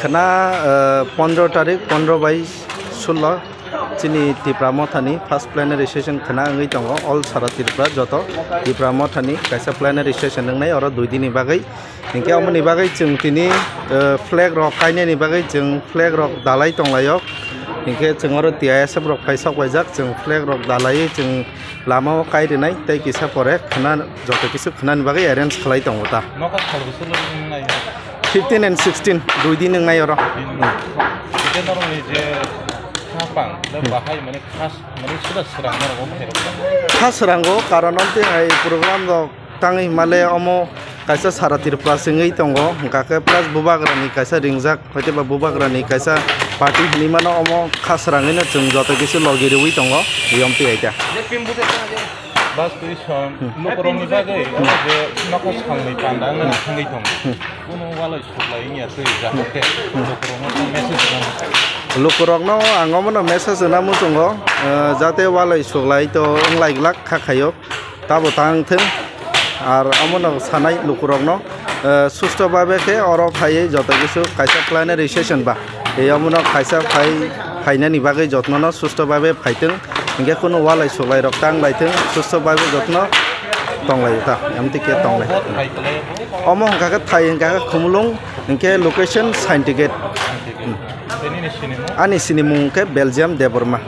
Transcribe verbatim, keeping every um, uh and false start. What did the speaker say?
Khwna, eh, pondro tarik, pondro bai sullo, chini Tipra Mothani first plenary session khwna wngwi tongo. All sara Tripura joto Tipra Mothani kaisa plenary session wngnai oro dui dini bagwi. Hinkhe omoni bagwi chwng tini, eh, flag rok kainani bagwi chwng flag rok dalai tonglaio. Hinkhe chwng oro T I S F rok phai sok paijak, chwng flag rok dalaiwi chwng lama o kai rwnai tei kisa pore khwna joto kisu khwnani bagwi arrange khlai tongo ta. Nokha sal bwswk lo wngnai? Fifteen and sixteen, dui din wngnai oro. Hwnkhe norokni je khapang, le bahai mane khas, mane suda swrang norok o khairok. Kha srango, karon amtwi hai program rok tangwi himale omo kaisa sara Tripura singwi tongo, hwnkha khe plus bubagrani kaisa ringjak. Hwtei ba bubagrani kaisa party hinwi mano, omo kha srangwi no chwng joto kisu logi rwui tongo, yom twi aita. Bas twi song, lukurokni bagwi, omo je nokha songni panda wngna thangwi tongo. Kuno walai suklai wngya twi, jahate lukurokno message rwna. Lukurokno ang omono message rwna muchungo, eh, jate walai suklai to wnglai glak kha khaio. Tabo tang thung. Ar omono sanai lukurokno, eh, susto babe khe oro phaiwi joto kisu kaisa plenary session ba, tei omono kaisa phai, phainani bagwi jotnono susto babe phaitung, hinkhe kunu walai suklai rok tang lai thung, susto babe jotno tonglai ta, amtwi khe tonglai. Omo hwnkha khe thai hwnkha khe Khumulwng, hinkhe location Saintigate. Ani sinimung khe Belgium Debbarma.